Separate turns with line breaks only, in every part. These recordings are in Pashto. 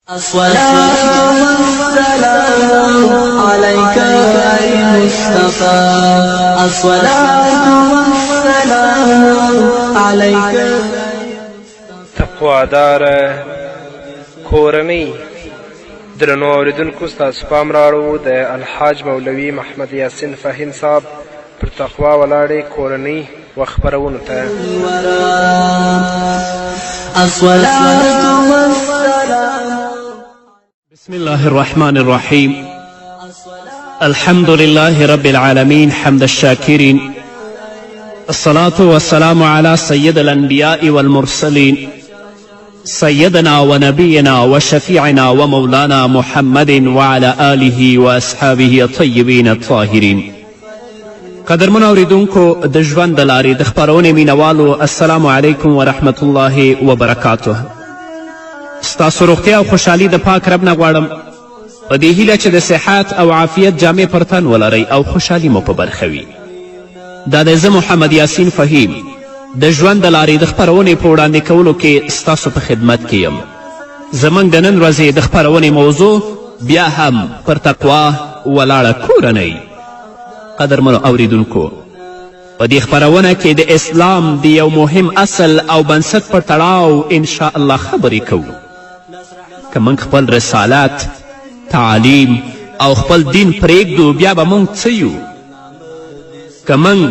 الصلاة والسلام عليك يا مصطفى، الصلاة والسلام عليك.
تقواداره کورنۍ. درنو اورېدونکو، ستاسو پام راړو د الحاج مولوي محمد یاسین فهیم صاحب پر تقوا ولاړې کورنۍ و خپرونو ته.
الصلاة والسلام.
بسم الله الرحمن الرحيم. الحمد لله رب العالمين، حمد الشاكرين، الصلاة والسلام على سيد الأنبياء والمرسلين، سيدنا ونبينا وشفيعنا ومولانا محمد وعلى آله وأصحابه الطيبين الطاهرين. قدرمن اوریدونکو، د ژوند د لارې د خپرونې مینوالو، السلام علیکم ورحمت الله وبرکاته. ستاسو روغتیا او خوشحالي د پاک رب نه غواړم، په دې هیله چې د صحت او عافیت جامې پر تن ولرئ او خوشحالي مو په برخه وي. دا دی زه محمد یاسین فهیم د ژوند د لارې د خپرونې په وړاندې کولو کې ستاسو په خدمت کې یم. زموږ د نن ورځې د خپرونې موضوع بیا هم پر تقوا ولاړه کورنۍ. قدرمنو اوریدونکو، په دې خپرونه کې د اسلام د یو مهم اصل او بنسټ پر تړاو انشاءالله خبرې کوو. که موږ خپل رسالت، تعلیم او خپل دین پرېږدو، بیا به موږ څه یو؟ که موږ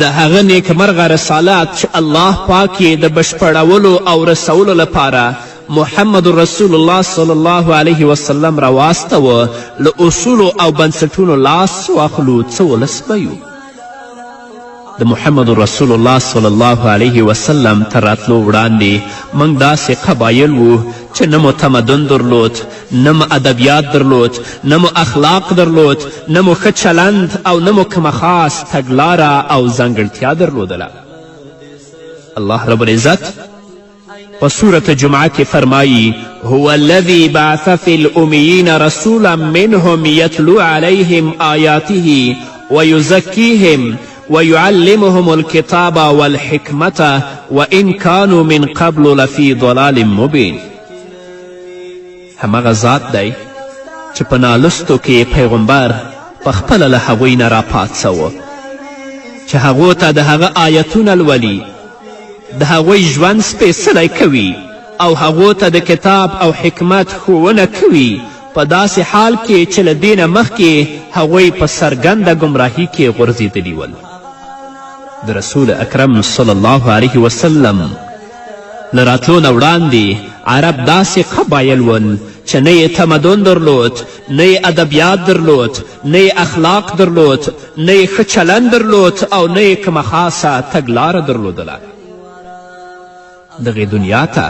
د هغه نیکمرغه رسالت چې الله پاک یې د بشپړولو او رسولو لپاره محمد رسول الله صلی الله علیه وسلم راواستوه، له اصولو او بنسټونو لاس واخلو، څه ولس به یو؟ د محمد رسول الله صلی الله علیه وسلم تر راتلو وړاندې موږ داسې قبایل وو چې نه مو تمدن درلود، نه مو ادبیات درلود، نه مو اخلاق درلود، نه مو ښه چلند او نه مو کومه خاص تګلاره او ځانګړتیا درلودله. الله رب العزت په سورة جمعه کې فرمایي: هو الذي بعث في الأميين رسولا منهم يتلو عليهم آياته ويزكيهم ويعلمهم الكتاب والحكمة وإن كانوا من قبل لفي ضلال مبين. همغه ذات دی چې په نالوستو کې پیغمبر په خپله له هغوی نه راپاڅوه چې هغو ته د هغه آیتونه لولي، د هغوی ژوند سپېڅلی کوي او هغو ته د کتاب او حکمت ښوونه کوي، په داسې حال کې چې له دې نه مخکې هغوی په څرګنده ګمراهي کې غورځېدلي ول. د رسول اکرم صلی الله علیه وسلم له راتلو نه وړاندې عرب داسې قبایل ول چې نه یې تمدن درلود، نه یې ادبیات درلود، نه یې اخلاق درلود، نه یې ښه چلند درلود او نه یې کومه خاصه تګلاره درلودله. دغې دنیا ته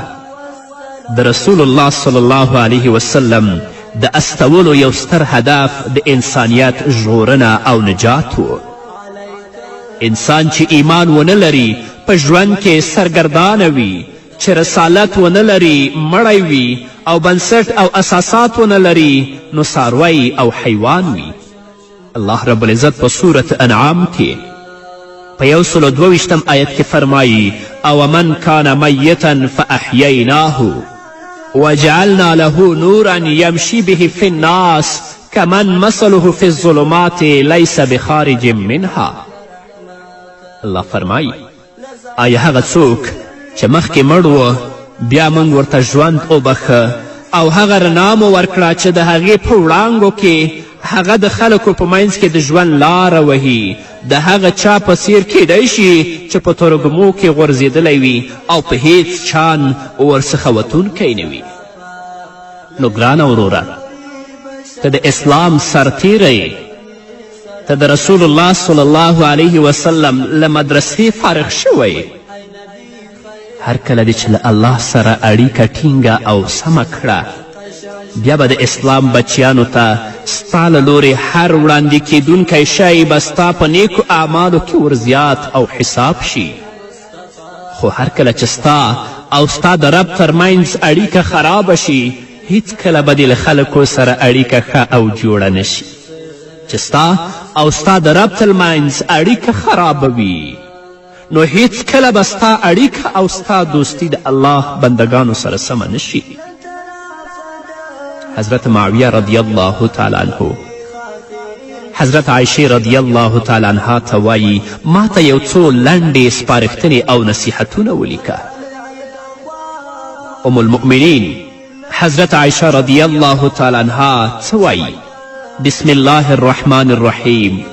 د رسول الله صلی الله علیه وسلم د استولو یو ستر هدف د انسانیت ژغورنه او نجات و. انسان چې ایمان ونه لري په ژوند کې سرګردانه وي، چې رسالت ونه لري مړی وي، او بنسټ او اساسات ونه لري نو څاروی او حیوان وي. الله رب العزت په سورة انعام کې په 122 آیت کې فرمایي: او من کان میتا فاحییناه وجعلنا له نورا یمشي به فی الناس کمن مثله فی الظلمات لیس بخارج منها. الله فرمایي: آیا هغه څوک چې مخکې مړ و بیا موږ ورته ژوند وبخښه او هغه رڼا مو ورکړه چې د هغې په وړانګو کې هغه د خلکو په منځ کې د ژوند لاره وهي، د هغه چا په څیر کیدای شي چې په ترږمو کې غورځېدلی وي او په هیڅ چان ورڅخه وتونکی نه وي؟ نو ګرانه وروره، ته د اسلام سرتیری، ته د رسول الله صلی الله علیه وسلم له مدرسې فارغ شوی، هر کله دې چې له الله سره اړیکه ټینګه او سمه کړه، بیا به د اسلام بچیانو ته ستا له لورې هر وړاندې کیدونکی شی به ستا په نیکو اعمالو کې ورزیات او حساب شي. خو هر کله چې ستا او ستا د رب ترمنځ اړیکه خرابه شي، هیڅکله به دې له خلکو سره اړیکه ښه او جوړه نه شي. چې ستا او ستا د رب ترمنځ اړیکه خرابه وي، نو هیڅکله به ستا اړیکه او ستا دوستي د الله بندګانو سره سمه نشي. حضرت معاویه رضی الله تعالی عنه حضرت عایشې رضی الله تعالی عنها ته وایي ما ته یو څو لنډې سپارښتنې او نصیحتونه ولیکه. ام المؤمنین حضرت عایشه رضی الله تعالی عنها څه وایي؟ بسم الله الرحمن الرحیم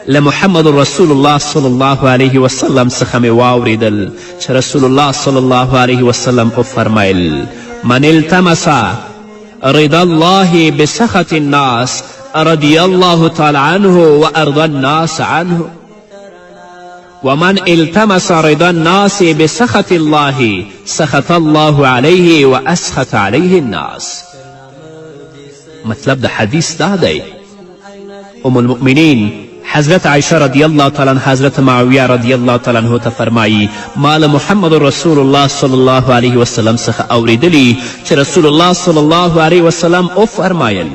له محمد رسول الله صلی الله علیه وسلم څخه مې واورېدل چې رسول الله صلی الله علیه وسلم وفرمیل من التمس رضا الله بسخط الناس رضی الله تعالی عنه وارضى الناس عنه ومن التمس رضا الناس بسخط الله سخط الله عليه واسخط عليه الناس. مطلب د حدیث دا دی ام المؤمنین حضرت عایشه رضی الله تعالی عنها حضرت معاویه رضی الله تعالی عنه ته فرمایي ما له محمد رسول الله صلی الله علیه وسلم څخه اوریدلي چې رسول الله صلی الله علیه وسلم وفرمایل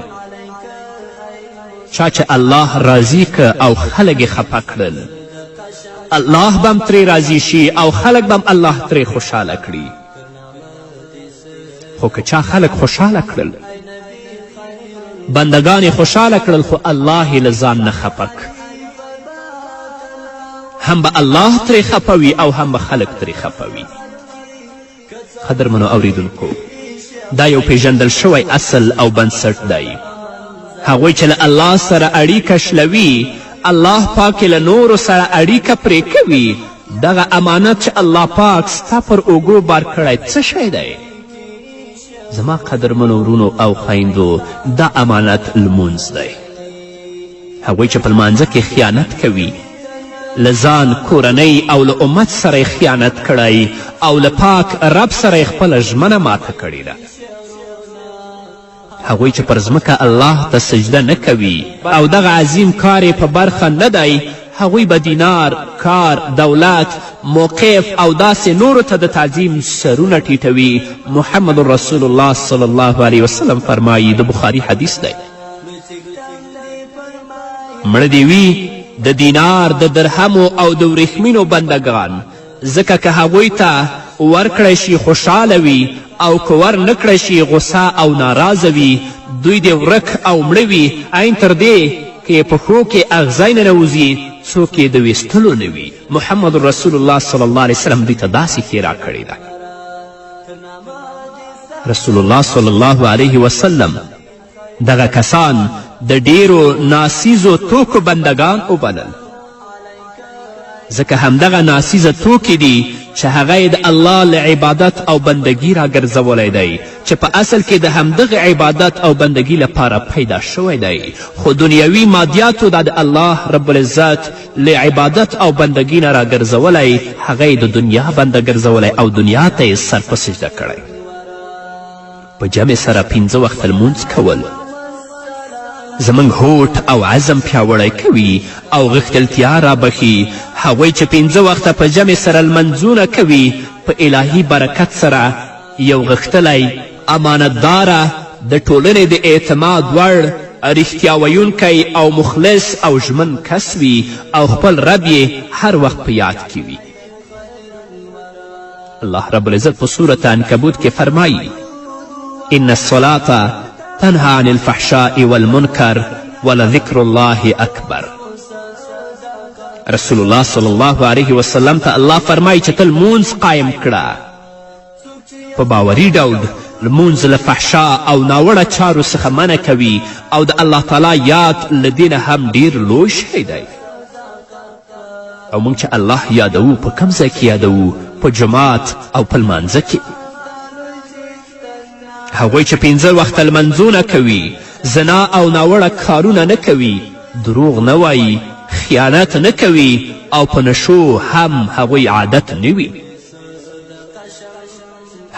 چا چې الله راضي که او خلک یې خفه کړل الله به هم ترې راضي شي او خلک به هم الله ترې خوشحاله کړي. خو که چا خلک خوشحاله کړل، بندګان یې خوشحاله کړل، خو الله یې له ځان نه خفه کړ، هم به الله ترې خفه وي او هم به خلک ترې خفه وي. قدرمنو اوریدونکو، دا یو پیژندل شوی اصل او بنسټ دی. هغوی چې له الله سره اړیکه شلوي، الله پاک یې له نورو سره اړیکه پرې کوي. دغه امانت چې الله پاک ستا پر اوږو بار کړی څه شی دی؟ زما قدرمنو ورونو او خویندو، دا امانت لمونځ دی. هغوی چې په لمانځه کې خیانت کوي، له ځان، کورنۍ او له امت سره یې خیانت کړی او له پاک رب سره یې خپله ژمنه ماته کړې ده. هغوی چې پر ځمکه الله ته سجده نه کوي او دغه عظیم کار یې په برخه نه دی، هغوی به دینار، کار، دولت، موقف او داسې نورو ته د تعظیم سرونه ټیټوي. محمد رسول الله صلی الله علیه وسلم فرمایي، د بخاري حدیث دی، مړه دې وي د دینار، د درهمو او د وریښمینو بندګان، ځکه که هغوی ته ورکړی شي خوشحاله وي او که ور نه کړی شي غوسه او ناراضه وي. دوی دې ورک او مړه وي، عین تر دې که یې پښو کې اغزی ننوځي څوک یې د ویستلو نه وي. محمد رسول الله صلی الله علیه وسلم دوی ته داسې ښېرا کړې ده. رسول الله صلی الله علیه وسلم دغه کسان د ډیرو ناسیزو توکو بندګان وبلل، ځکه همدغه ناسیزه توکي دي چې هغه یې د الله له عبادت او بندګي راګرځولی دی، چې په اصل کې د همدغه عبادت او بندګي لپاره پیدا شوی دی، خو دنیوي مادیاتو دا د الله رب العزت له عبادت او بندګي نه راګرځولی، هغه یې د دنیا بنده ګرځولی او دنیا ته یې سر په سجده کړی. په جمع سره پنځه وخته لمونځ کول زموږ هوډ او عزم پیاوړی کوي او غښتلتیا رابښي. هغوی چې پنځه وخته په جمع سره لمنځونه کوي، په الهي برکت سره یو غښتلی، امانتداره، د ټولنې د اعتماد وړ، رښتیا ویونکی او مخلص او ژمن کس وي او خپل رب یې هر وخت په یاد کې وي. الله رب العزت په سورة عنکبوت کې فرمایي: ان الصلاة تنها عن الفحشاء والمنکر ولذکر الله اکبر. رسول الله صلی الله علیه وسلم ته الله فرمایي چې ته لمونځ قایم کړه. په باوري ډول لمونځ له فحشا او ناوړه چارو څخه منع کوي او د الله تعالی یاد له دې نه هم ډیر لوی شی دی. او موږ چې الله یادوو په کوم ځای کې یادوو؟ په جومات او په لمانځه کې. هغوی چې پنځه وخته لمنځونه کوي، زنا او ناوړه کارونه نه کوي، دروغ نه وایي، خیانت نه کوي او په نشو هم هغوی عادت نه وي.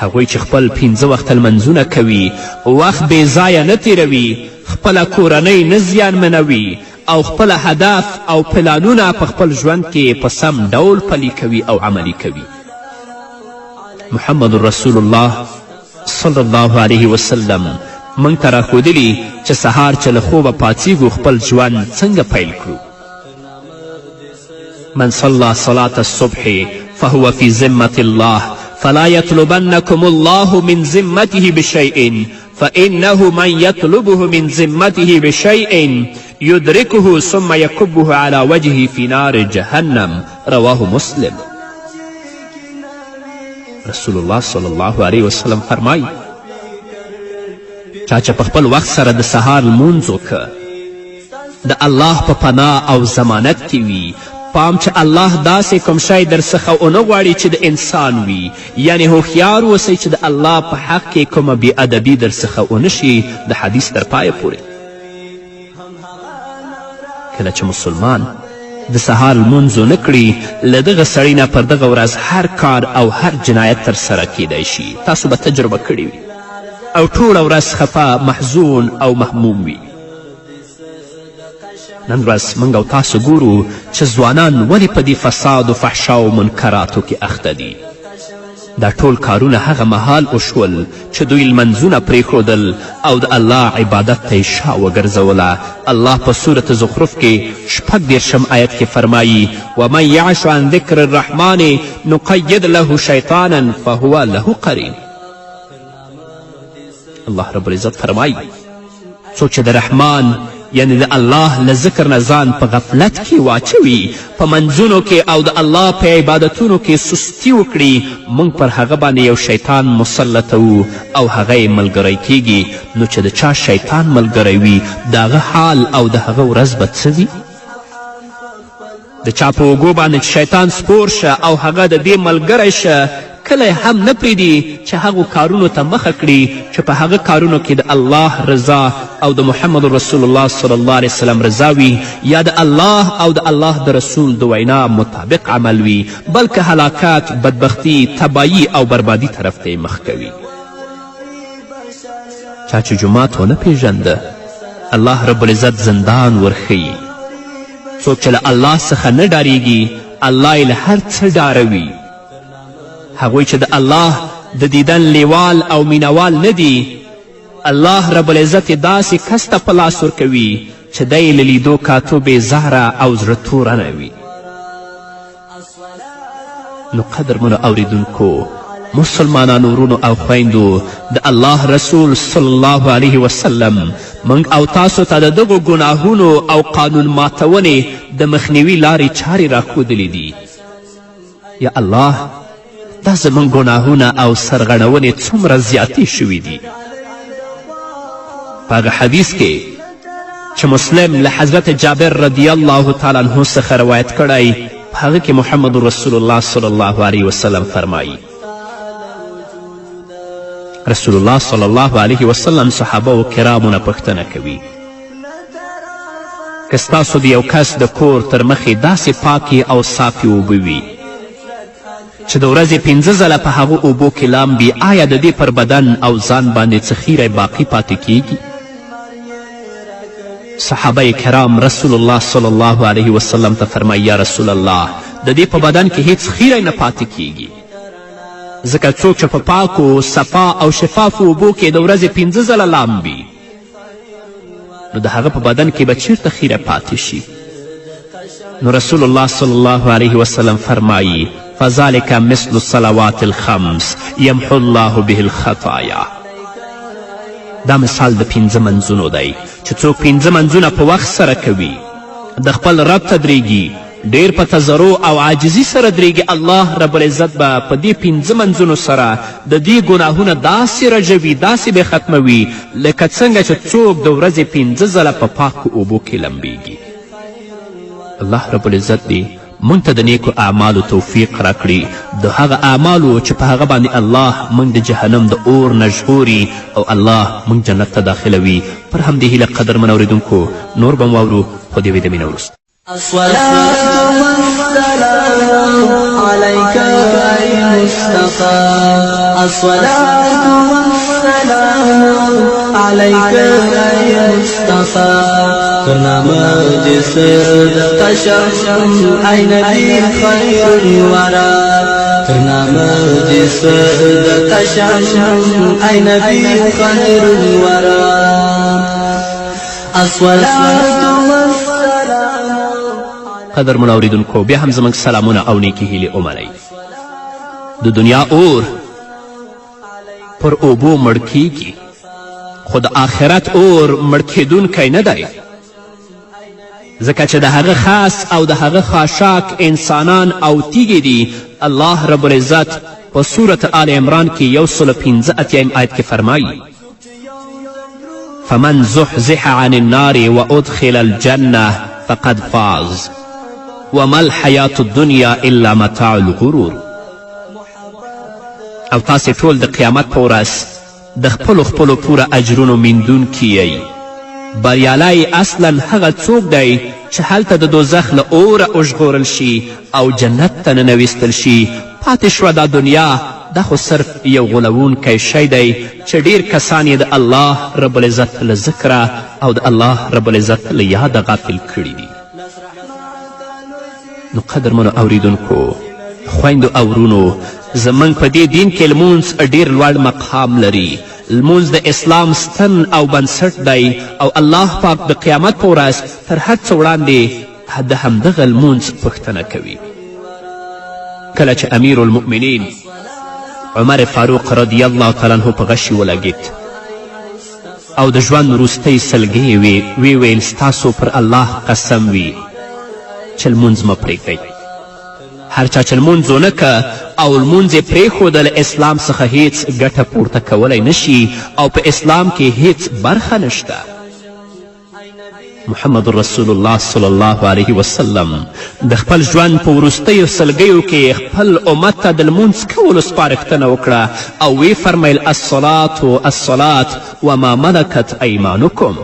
هغوی چې خپل پنځه وخته لمنځونه کوي، وخت بې ځایه نه تیروي، خپله کورنۍ نه زیانمنوي او خپل هدف او پلانونه په خپل ژوند کې په سم ډول پلي کوي او عملي کوي. محمد رسول الله صلی الله علیه وسلم موږ ته راښودلي چې سهار چې له خوبه پاڅیږو خپل ژوند څنګه پیل کړو. من صلى صلاة الصبح فهو في ذمة الله فلا يطلبنكم الله من ذمته بشيء. فإنه من يطلبه من ذمته بشيء يدركه ثم يكبه على وجهه في نار جهنم رواه مسلم. رسول الله صلی الله علیه وسلم فرمایي چا چې په خپل وخت سره د سهار لمونځ وکړ د الله په پناه او ضمانت کې وي، پام چې الله داسې کوم شی در څخه ونه غواړي چې د انسان وي، یعنې هوښیار اوسئ چې د الله په حق کې کومه بې ادبي در څخه ونه شي. د حدیث تر پایه پورې. کله چې مسلمان د سهار لمونځ ونه کړي له دغه سړي نه پر دغه ورځ هر کار او هر جنایت ترسره کیدای شي. تاسو به تجربه کړې وي او ټوله ورځ خفه، محزون او محموم وي. نن ورځ موږ او تاسو ګورو چې ځوانان ولې په دې فساد و فحشا او منکراتو کې اخته دي. دا ټول کارونه هغه مهال وشول چې دوی لمنځونه پرېښودل او د الله عبادت ته یې شا وګرځوله. الله په سورة زخرف کې 36 آیت کې فرمایي ومن یعش عن ذکر الرحمن نقید له شیطانا فهو له قرین. الله رب العزت فرمایي څوک چې د رحمان یعنی د الله له ذکر نه ځان په غفلت کې واچوي، په منځونو کې او د الله په عبادتونو کې سستی وکړي، موږ پر هغه باندې یو شیطان مسلطوو او هغه یې ملګری کیږي. نو چې د چا شیطان ملګری وي د هغه حال او د هغه ورځ به څه وي؟ د چا په اوږو باندې چې شیطان سپور شه او هغه د دې ملګری شه، کله هم نه پرېږدي چې هغو کارونو ته مخه کړي چې په هغه کارونو کې د الله رضا او د محمد رسول الله صلی الله علیه وسلم رضا وي، یا د الله او د الله د رسول د وینا مطابق عمل وي، بلکې هلاکت، بدبختی، تباهي او بربادي طرف ته یې مخ کوي. چا چې جومات ونه پیژنده الله رب العزت زندان ورښیي. څوک چې له الله څخه نه ډاریږي الله یې له هر څه ډاروي. هغوی چې د الله د دیدن لیوال او مینوال نه دي، الله رب العزت یې داسې کس ته په لاس ورکوي چې دی له لیدو کاتو بېزاره او زړه تورنه وي. نو قدرمنو اوریدونکو، مسلمانانو ورونو او خویندو، د الله رسول صلی الله علیه وسلم موږ او تاسو ته د دغو ګناهونو او قانون ماتونې د مخنیوي لارې چارې راښودلې دي. یا الله، دا زموږ ګناهونه او سرغړونې څومره زیاتې شوي دي. په هغه حدیث کې چې مسلم له حضرت جابر رضی الله تعالی عنه څخه روایت کړی، په هغه کې محمد رسول الله صلی الله علیه وسلم فرمایي رسول الله صلی الله علیه وسلم صحابه و کرامو نه پوښتنه کوي که ستاسو د یو کس د کور تر مخې داسې پاکې او صافې اوبه وي چې د ورځې 5 ځله په هغو اوبو کې لامبي، آیا د دې پر بدن او ځان باندې څه خیری باقي پاتې کیږي؟ صحابه کرام رسول الله صلی الله علیه وسلم ته فرمایي یا رسول الله، د دې په بدن کې هیڅ خیری نه پاتې کیږي، ځکه څوک چې په پاکو، صفا او شفافو اوبو کې د ورځې 5 ځله لامبي نو د هغه په بدن کې به چیرته خیره پاتې شي؟ نو رسول الله صلی الله علیه وسلم فرمایي فذلک مثل الصلوات الخمس یمحو الله به الخطایا. دا مثال د 5 منځونو دی چې څوک 5 منځونه په وخت سره کوي، د خپل رب ته درېږي، ډیر په تضرع او عاجزي سره درېږي، الله رب العزت به په دې 5 منځونو سره د دې ګناهونه داسې رژوي، داسې به ختموي لکه څنګه چې څوک د ورځې 5 ځله په پاکو اوبو کې لمبیږي. الله رب العزت دې موږ ته د نیکو اعمالو توفیق راکړي، د هغه اعمالو چې په هغه باندې الله موږ د جهنم د اور نه ژغوري او الله موږ جنت ته داخلوي. پر همدې هیله قدرمن اورېدونکو نور به مو واورو، خو د یوې دمې نه وروسته.
الصلاة والسلام عليك يا مصطفى، الصلاة والسلام عليك يا مصطفى. تر نامه دې صدقه شم ای نبی خیر الورا، تر نامه دې صدقه شم ای نبی خیر الورا. الصلاة والسلام.
قدرمنو اورېدونکو، بیا هم زموږ سلامونه او نیکې هیلې ومنئ. د دنیا اور پر اوبو مړ کیږي، خو د آخرت اور مړ کېدونکی نه دی، ځکه چې د هغه خس او د هغه خاشاک انسانان او تیږې دي. الله رب العزت په سورة آل عمران کې 185 آیت کې فرمایي: فمن زحزح عن النار وادخل الجنة فقد فاز وما الحیاة الدنیا الا متاع الغرور. او تاسې ټول د قیامت په ورځ د خپلو خپلو پوره اجرونو میندونکي یئ. بریالی اصلا هغه څوک دی چې هلته د دوزخ له اوره وژغورل شي او جنت ته ننویستل شي. پاتې شوه دا دنیا، دا خو صرف یو غولوونکی شی دی چې ډیر کسان یې د الله رب العزت له ذکره او د الله رب العزت له یاده غافل کړي دي. نو قدرمنو اوریدونکو، خویندو او ورونو، زموږ په دې دین کې لمونځ ډیر لوړ مقام لري. لمونځ د اسلام ستن او بنسټ دی او الله پاک د قیامت په ورځ تر هر څه وړاندې د همدغه لمونځ پوښتنه کوي. کله چې امیر المؤمنین عمر فاروق رضی الله تعالی عنه په غشي ولګید او د ژوند وروستۍ سلګۍ یې وې، ویې ویل: ستاسو پر الله قسم وي چې لمونځ مه پرېږدئ. هر چا چې لمونځ ونه که او لمونځ یې پرېښوده، له اسلام څخه هیڅ ګټه پورته کولی نشي او په اسلام کې هیڅ برخه نشته. محمد رسول الله صلی الله علیه وسلم د خپل ژوند په وروستیو سلګیو کې خپل امت ته د لمونځ کولو سپارښتنه وکړه او ویې فرمیل: الصلاة الصلاة وما ملکت ایمانکم.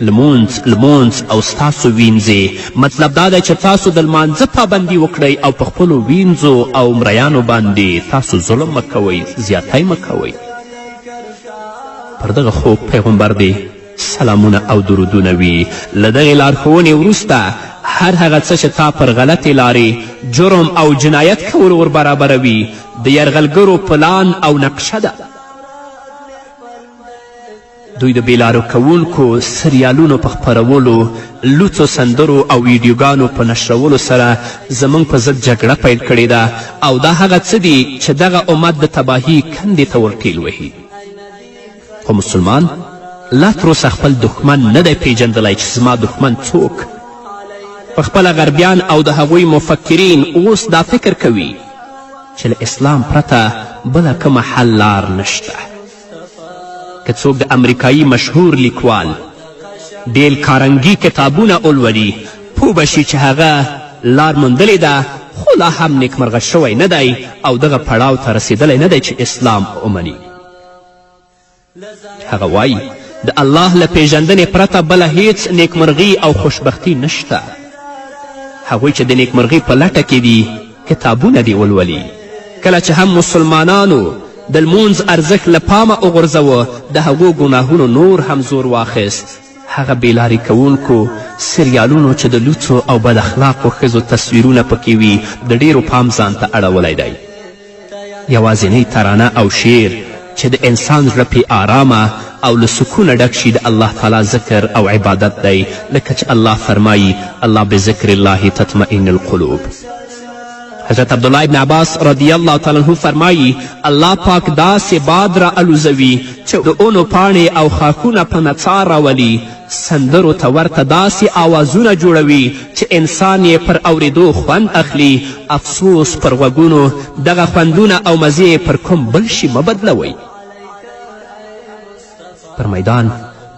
لمونځ لمونځ او ستاسو وینځې. مطلب دا دی چې تاسو د لمانځه پابندي وکړئ او په خپلو وینځو او مریانو باندې تاسو ظلم مه کوئ، زیاتی مه کوئ. پر دغه خوږ پیغمبر دې سلامونه او درودونه وي. له دغې لارښوونې وروسته هر هغه څه چې تا پر غلطې لارې جرم او جنایت کولو ور برابروي، د یرغلګرو پلان او نقشه ده. دوی د بېلارو کوونکو سریالونو په خپرولو، لوڅو سندرو او ویډیوګانو په نشرولو سره زموږ په ضد جګړه پیل کړې ده او دا هغه څه دي چې دغه امت د تباهي کندې ته ورټیل وهي. خو مسلمان لا تر اوسه خپل دښمن نه دی پیژندلی چې زما دښمن څوک. په خپله غربیان او د هغوی مفکرین اوس دا فکر کوي چې له اسلام پرته بله کومه حل لار نشته. که څوک د امریکایي مشهور لیکوال ډیل کارنګي کتابونه ولولي، پوه به شي چې هغه لار موندلې ده، خو لا هم نیکمرغه شوی نه دی او دغه پړاو ته رسېدلی نه دی چې اسلام ومني. هغه وایي د الله له پیژندنې پرته بله هیڅ نیکمرغي او خوشبختي نشته. هغوی چې د نیکمرغي په لټه کې دي، کتابونه دې ولولي. کله چې هم مسلمانانو د لمونځ ارزښت له پامه وغورځوه، د هغو ګناهونو نور هم زور واخیست. هغه بېلارې کوونکو سریالونو چې د لوڅو او بد اخلاقو ښځو تصویرونه پکې وي، د ډیرو پام ځان ته اړولی دی. یوازینۍ ترانه او شعر چې د انسان زړه پې آرامه او له سکونه ډک شي، د الله تعالی ذکر او عبادت دی، لکه چې الله فرمایي: الله بذکر الله تطمئن القلوب. حضرت عبدالله ابن عباس رضی الله تعالی عنه فرمایي: الله پاک داسې باد را الوزوي چې د اونو پاڼې او ښاخونه په نڅا راولي، سندرو ته ورته داسې آوازونه جوړوي چې انسان یې پر اوریدو خوند اخلي. افسوس پر غوږونو، دغه خوندونه او مزې پر کوم بل شي مه بدلوئ. پر میدان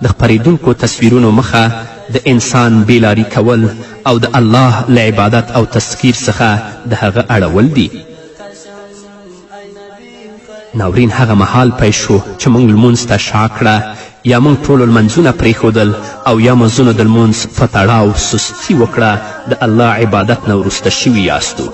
د خپرېدونکو تصویرونو مخه د انسان بېلاري کول او د الله له عبادت او تذکیر څخه د هغه اړول دي. ناورین هغه مهال پیل شو چې موږ لمونځ ته شا کړه، یا موږ ټولو لمنځونه پرېښودل او یا مو ځینو د لمونځ په تړاو سستي وکړه، د الله عبادت نه وروسته شوي یاستو.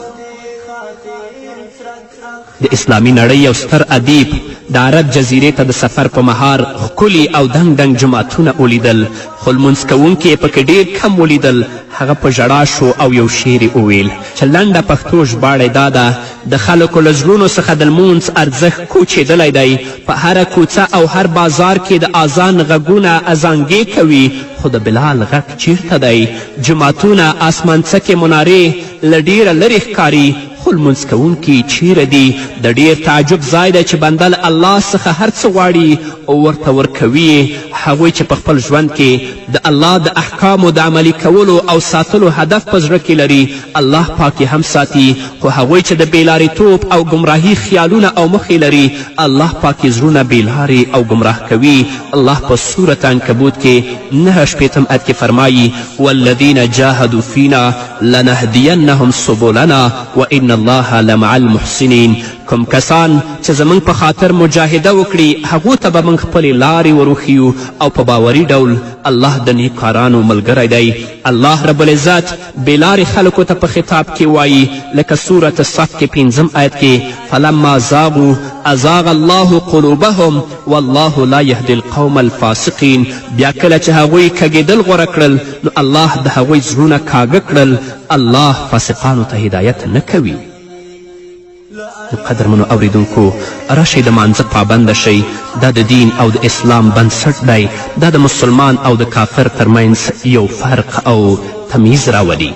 د اسلامي نړۍ یو ستر ادیب د عرب جزیرې ته د سفر په مهار ښکلي او دنګ دنګ جوماتونه ولیدل، خو لمونځ کوونکي یې پکې ډېر کم ولیدل. هغه په ژړا شو او یو شعر یې وویل چې لنډه پښتو ژباړه دا ده: د خلکو له زړونو څخه د لمونځ ارزښت کوچېدلی دی. په هره کوڅه او هر بازار کې د اذان غږونه ازانګې کوي، خو د بلال غږ چیرته دی؟ جوماتونه، آسمانڅکې منارې له ډېره لرې ښکاري، خو خو لمونځ کوونکي چیرې دي؟ د ډیر تعجب ځای دی چې بنده له الله څخه هر څه غواړي او ورته ورکوي. هغوی چې په خپل ژوند کې د الله د احکامو د عملي کولو او ساتلو هدف په زړه کې لري، الله پاک یې هم ساتي، خو هغوی چې د بېلارېتوب او ګمراهي خیالونه او موخې لري، الله پاک یې زړونه بېلارې او ګمراه کوي. الله په سورة عنکبوت کې 69 آیت کې فرمایي: والذین جاهدوا فینا لنهدینهم سبلنا وان الله لمع المحسنین. کوم کسان چې زموږ په خاطر مجاهده وکړي، هغو ته به موږ خپلې لارې وروښیو، او په باوري ډول الله د نیکارانو ملګری دی. الله رب العزت بېلارې خلکو ته په خطاب کې وایي، لکه سورة صف کې 5 آیت کې: فلما زاغوا ازاغ الله قلوبهم والله لا یهدي القوم الفاسقین. بیا کله چې هغوی کږېدل غوره کړل، نو الله د هغوی زړونه کاږه کړل، الله فاسقانو ته هدایت نه کوي. نو قدرمنو اوریدونکو، راشئ د مانځه پابنده شئ. دا د دین او د اسلام بنسټ دی. دا د مسلمان او د کافر ترمنځ یو فرق او تمیز راولي.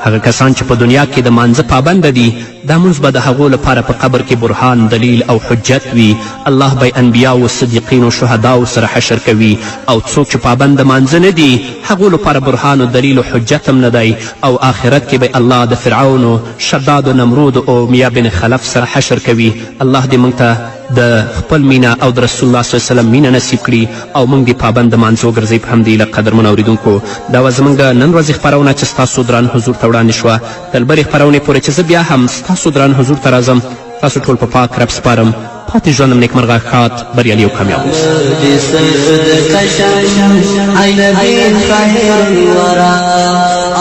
هغه کسان چې په دنیا کې د مانځه پابنده دي، دا مونځ به د هغو لپاره په قبر کې برهان، دلیل او حجت وي. الله به انبیاو، صدیقینو، شهداو سره حشر کوي. او څوک چې پابند د مانځه نه دي، هغو لپاره برهان و دلیل و حجت هم نه دی، او آخرت کې به الله د فرعون، شداد و نمرود او میا بن خلف سره حشر کوي. الله دې موږ ته د خپل مینه او د رسول الله صلی وسلم مینه نصیب کړي او موږ دې پابند د مانځه وګرځوي. په همدې هیله، قدرمنو اورېدونکو، دا وه زموږ د نن ورځې خپرونه چې ستاسو دران حضور ته وړاندې شوه. تر بلې خپرونې پورې چې زه بیا هم ستاسو دران حضور ته راځم، تاسو ټول په پاک رب سپارم. پاتې ژوند هم نیکمرغه، ښاد، بریالي او کامیاب اوسئ.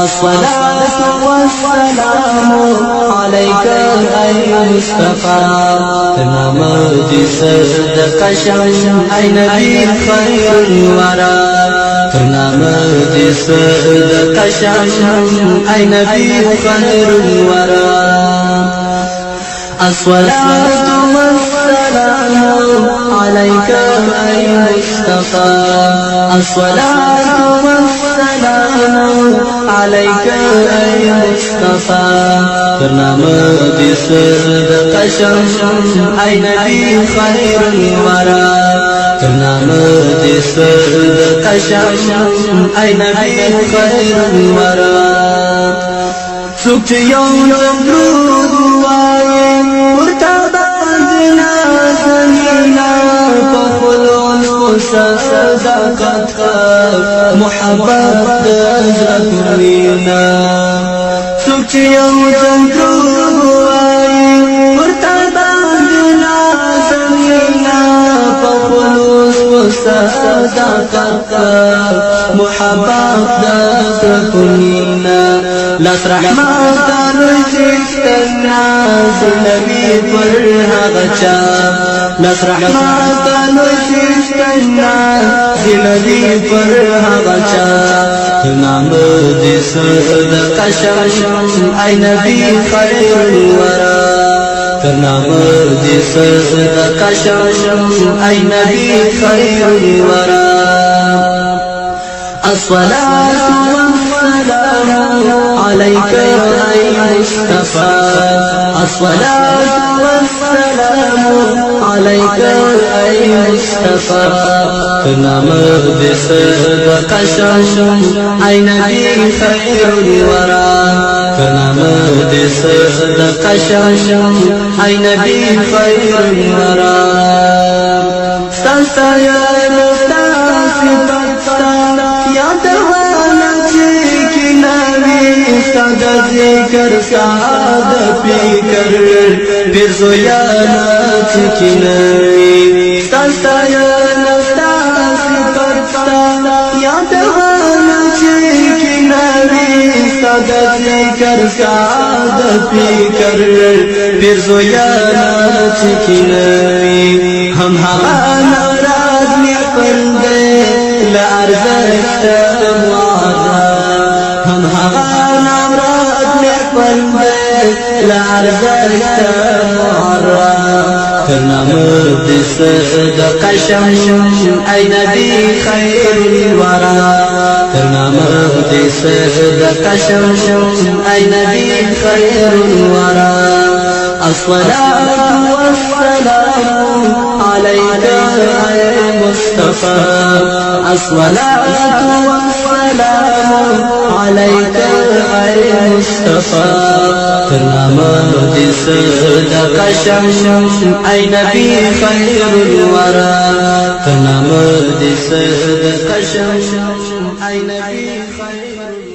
الصلاة والسلام عليك أي مصطفى، تمام دي صدق شم أي نبي خير الورى. ترنام دي صدق شم أي نبي خير الورى. الصلاة والسلام عليك أي مصطفى، الصلاة والسلام عليك أي مصطفى. ترنام دي صدق شم أي نبي خير الورى. ترنام دي صدق شم أي نبي خير الورى. څوک چې یو درود وایي، ورته باندې نازنینا په خلوص صداقت محبت د زړه وینا. څوک چې یو درود وایي، ورته باندې نازنینا په خلوص صداقت محبت د زړه وینا. لاس رحمت څښتن نبی پر هغه چا، لاس رحمت څښتن نبی پر هغه چا. نام دې صدقه شم ای نبی خیر الورا. تر نام دې صدقه شم ای نبی خیر الورا. الصلاة والسلام عليك أي مصطفى، الصلاة والسلام عليك أي مصطفى. تنام دې صدقه شم أي نبي خير الورى. تنام دې صدقه شم أي نبي خير الورى. ستا یا ستا صفت یا دوانا چې کینوي، ستا د ذکر ستا د فکر پیرزویانا چې کینوي. ستا ستاینه ستا صفت ستا یا دوانا چې کینوي، ستا د ذکر ستا د فکر پیرزویانا چې کینوي. هم هغه ناراض مې خپل دی له ارزښت معرّ، هم هغه نامراد مې خپل دی له ارزښت معرّ. تر نامه دې صدقه شم، ای نبی خیر الورا. تر نامه دې صدقه شم، ای نبی خیر الورا. الصلاة والسلام عليك يا مصطفى، الصلاة والسلام عليك يا مصطفى. تر نامه دې صدقه شم، ای نبی خیر الورا. تر نامه دې صدقه شم، ای نبی